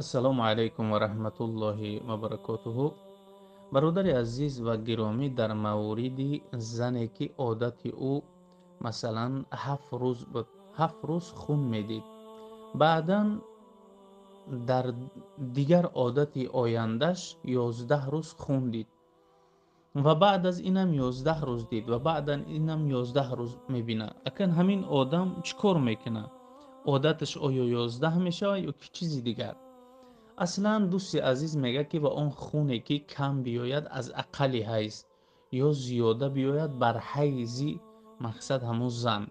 Ассалому алайкум ва раҳматуллоҳи ва баракотуҳу. Бародари азиз ва гиромӣ, дар мавриди зане ки одати ӯ масалан 7 рӯз буд, 7 рӯз хун медид, баъдан дар дигар одати ояндаш 11 рӯз хун дид ва баъд аз инам 11 рӯз дид ва баъдан инам 11 рӯз мебинад. Акан ҳамин одам чӣ кор мекунад? Одаташ оё 11 мешавад ё ки чизи дигар? Аслан, дӯсти азиз, мегӯяд, ки ба он хуне ки кам биёяд аз ақалли ҳайз ё зиёда биёяд бар ҳайзи, мақсад, ҳамун зан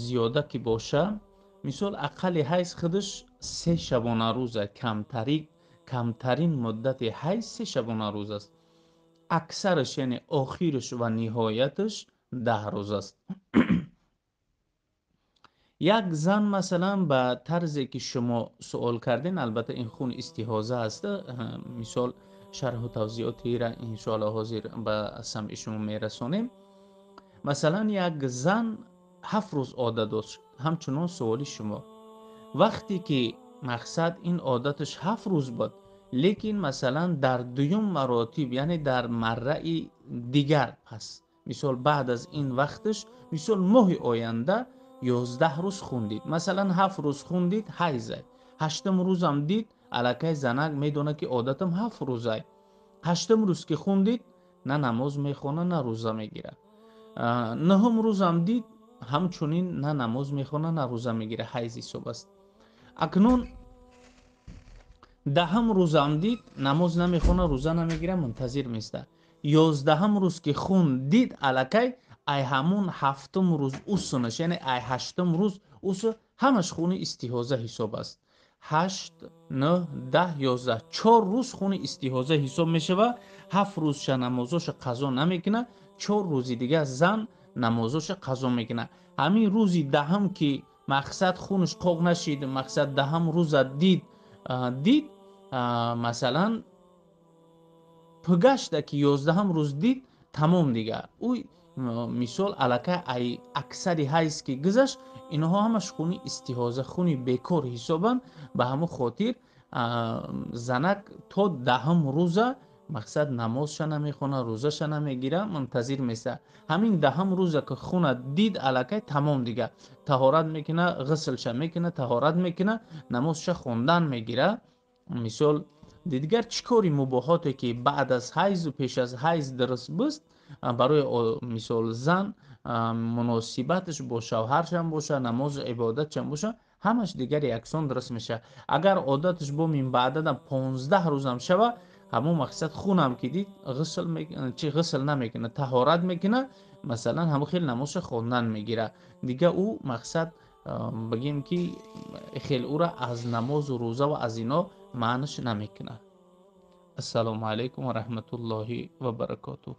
зиёда ки боша, мисол, ақалли ҳайз худаш 3 шабонарӯза, камтарин муддати ҳайз 3 шабонарӯз аст, аксараш, яъне охираш ва ниҳояташ, 10 рӯз аст. Як зан, масалан, ба тарзе ки шумо суол кардин, албатта, ин хун истиҳоза аст. Мисол, шарҳу тавзиҳотира иншоалло ҳозир ба самъи шумо мерасонем. Масалан, як зан 7 рӯз одат дошт, ҳамчунон суоли шумо. Вақте ки, мақсад, ин одаташ 7 рӯз буд, лекин, масалан, дар дуюм маротиб, яъне дар марраи дигар пас, мисол, баъд аз ин вақташ, мисол, моҳи оянда 11 рӯз хун дид. Масалан, 7 рӯз хун дид, ҳайзай, ҳаштум рӯзам дид, аллакай занак медонад, ки одатам 7 рӯзай. Ҳаштум рӯз ки хун дид, на намоз мехонад, на рӯза мегирад. Нуҳум рӯзам дид, ҳамчунин на намоз мехонад, на рӯза мегирад, ҳайз ҳисоб аст. Акнун 10-ум рӯзам дид, намоз намехонад, рӯза намегирад, мунтазир меистад. 11-ум рӯз ки хун дид, аллакай ай ҳамун ҳафтум рӯз усунаш, яъне ай ҳаштум рӯз усу, ҳамаш хуни истиҳоза ҳисоб аст. Ҳашт, нӯҳ, 10, 11, 4 рӯз хуни истиҳоза ҳисоб мешавад. 7 рӯзша намозоша қазо намекунад, 4 рӯзи дигар зан намозоша қазо мекунад. Ҳамин рӯзи 10-ум ки, мақсад, хунаш қоқ нашид, мақсад, 10-ум рӯза дид, масалан, пугашта ки 11-ум рӯз дид, тамом, дигар ӯ, мисол, аллакай ай аксари ҳайз ки гузашт, инҳо ҳамаш хуни истиҳоза, хуни бекор ҳисобанд. Ба ҳамон хотир занак то 10-ум рӯза, мақсад, намозша намехонад, рӯзаша намегира, мунтазир места. Ҳамин 10-ум рӯза ки хуна дид, аллакай тамом, дигар таҳорат мекуна, ғуслша мекуна, таҳорат мекуна, намозша хондан мегира. Мисол, дигар чӣ кори мубоҳоте ки баъд аз ҳайзу пеш аз ҳайз дуруст буст барои, мисол, зан, муносибаташ бо шавҳаршам боша, намозу ибодатшам боша, ҳамаш дигар яксон дуруст мешавад. Агар одаташ бо минбаъдадам 15 рӯзам шава, ҳамон, мақсад, хунам ки дид, ғусл чи ғусл намекунад, таҳорат мекунад, масалан, ҳамон хел намозша хондан мегирад. Дигар ӯ, мақсад, бигем ки хел ӯра аз намозу рӯза ва аз ино манъш намекунад. Ассалому алайкум ва раҳматуллоҳи ва баракотуҳ.